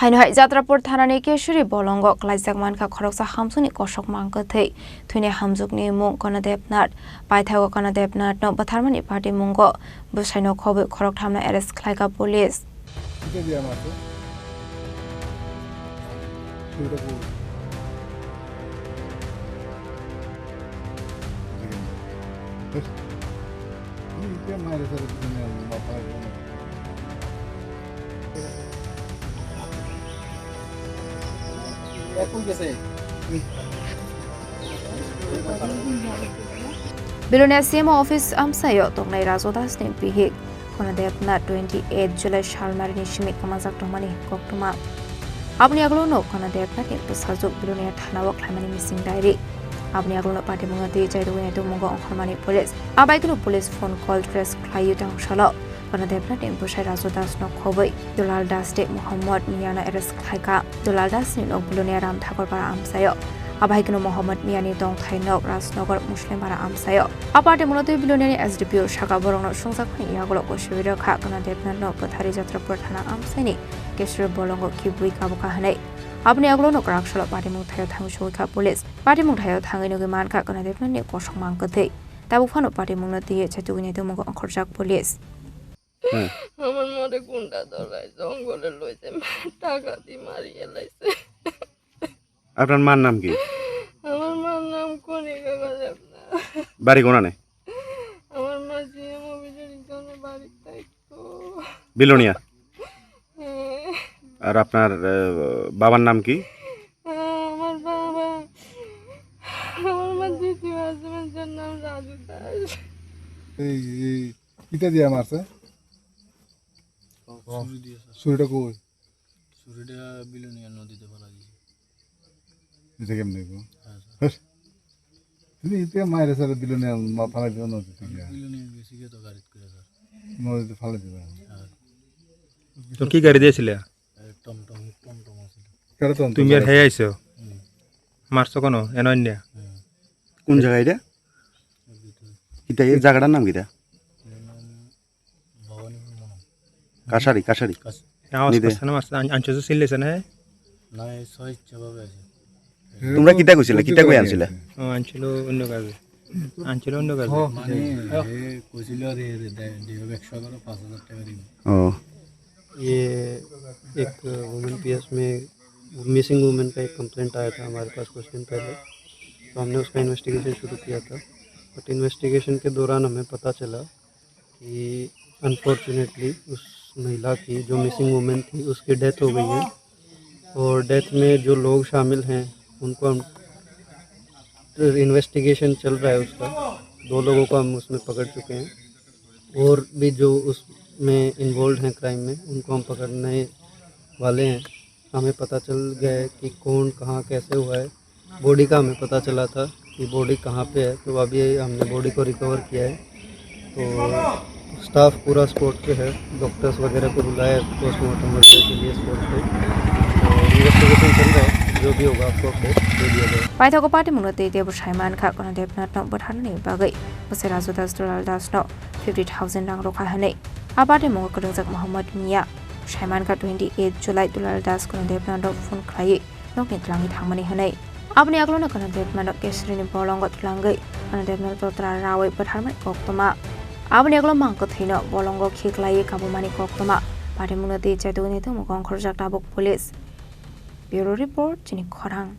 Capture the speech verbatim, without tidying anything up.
Haino hai Jatrapur thanani Keshuri bolongo klaijak mankha khoroksa hamsuni kosok mang kwthwi. Thwini hamjwkni mung Kanadev Nath. Paithago Kanadev Nathno bwtharmani patimungo bwsaino khobwi khoroktham no arrest khlaikha police. Bilonia C M O office amsaio tongnai Rajo Das ni bihik Kanadev Nath twenty eight July salmarini simi kwmajak tongmani koktwma. Aboni agulno Kanadev Nath ni bwsajwk Bilonia thanao khlaimani missing diary. Aboni agulno patimungno twi chaitugwi naitukmungo ongkhormani police. Abaikeno police phone call trace khlaiwi tongthalo. Kanadev Nath ni bwsai Rajo Das no khobwi Dulal Das tei Mohammad Miya no arrest khlaikha. Dulal Das ni nok Bilonia Ramthakur para amsaio. Abaikeno Mohammad Miya ni tongthai nok Rajnagar Muslim para amsaio. A patimungno twi Bilonia ni S D P O saka borokno sungjakmani yagulo gosiwi rwkha Kanadev Nath no bwtharwi Jatrapur thana amsaini Keshuri bolongo khibwi kabukha hwnwi. Aboni agulno kwraksalo patimung thaio thangwi sogwikha police. Patimung thaio thangwi nugwi mankha Kanadev Nath ni kosok mang kwthwi. Tabuk phano patimungno twiwi chaitugwi naitukmungo ongkhorjak police. হ্যাঁ। আমার মারে গুন্ডা ধরায়, জঙ্গলে লইছে, টাকা দিয়ে মারিয়ে লাইছে। আপনার মার নাম কি? আমার মার নাম কণিকা দেবনাথ। বাড়ি কোনানে? আমার মা সিএম অফিসের এখানে বাড়ি থাকতো। বিলোনিয়া? হ্যাঁ। আর আপনার, আহ, বাবার নাম কি? আমার বাবা, আমার মা দ্বিতীয় হাজবেন্ডের নাম রাজু দাস। এই, এই, কিতা দিয়া মারছে? ছুরি দিয়ে, স্যার। ছুরিটা কই? ছুরিটা বিলোনিয়া নদীতে ফেলা দিয়েছে। এটা কেমনে গো? হ্যাঁ, স্যার। হ্যাঁ। তুমি এটা মায়ের সাথে বিলোনিয়া মা ফালাই দিও নদীতে গিয়া। বিলোনিয়া গেছি গিয়ে তো গাড়িত করে, স্যার। নদীতে ফালাই দিবা। হ্যাঁ। তো কি গাড়ি দিয়েছিলে? এ, টমটম, টমটম আছিল। কেডা টমটম তুমি আর চালাইছে? হে আইছো? হুম। মারছো কোনো? এনো আইন্যা? হুম। কোন জায়গা এটা? এর ভিতরে। কিতা, এই জায়গাটার নাম কিতা? এর নাম ভবানীপুর মনে হয়। কাছারি, কাছারি। কাছ- আওয়াজ নিদে। করছে না, মারছে, আন-, আনছো তো চিল্লেছে না, হ্যাঁ? না, এই স্বেচ্ছাভাবে আছে। তোমরা কিতা কইছিলা? কিতা কই আনছিলা? ও, আনছিল অন্য কাজে। আনছিল অন্য কাজে। মানে, এ কইছিল রে, রে, দে, দিও, একশো এগারো, পাঁচ হাজার টাকা দিব। ও। ये एक वुमेन पीएस में मिसिंग वुमेन का एक कंप्लेंट आया था हमारे पास कुछ दिन पहले, तो हमने उसका इन्वेस्टिगेशन शुरू किया था। बट इन्वेस्टिगेशन के दौरान हमें पता चला कि अनफॉर्चुनेटली उस महिला की, जो मिसिंग वुमेन थी, उसकी डेथ हो गई है। और डेथ में जो लोग शामिल हैं, उनको हम, इन्वेस्टिगेशन चल रहा है उसका। दो लोगों को हम उसमें पकड़ चुके हैं। और भी जो उसमें इन्वॉल्व हैं क्राइम में, उनको हम पकड़ने वाले हैं। हमें पता चल गया है कि कौन, कहाँ, कैसे हुआ है। बॉडी का हमें पता चला था कि बॉडी कहाँ पे है, तो अभी हमने बॉडी को रिकवर किया है। तो स्टाफ पूरा स्पॉट पे है, डॉक्टर्स वगैरह को बुलाया है पोस्टमार्टम वगैरह के लिए स्पॉट पे। तो इन्वेस्टिगेशन चल रहा है, जो भी होगा आपको अपडेट दे दिया जाएगा। Paithago patimungno tei tebo sai mankha, Kanadev Nathno bwtharnani bagwi bwsai Raju Das, Dulal Dasno fifty thousand rang rwkha hwnwi. A patimungo kwrwngjak Mohammad Mia. Sai mankha twenty eight July Dulal Das Kanadev Nathno phone khlaiwi nokni twlangwi thangmani hwnwi. Aboni agulno Kanadev Nathno Kesrini bolongo twlangwi Kanadev Nathno totra rawi bwtharmani koktwma. Aboni agulo mang kwthwino bolongo khiklaiwi kabumani koktwma. Patimungno twi chaitugwi naitukmungo ongkhorjak tabuk police. Bureau Report, Chini Khorang.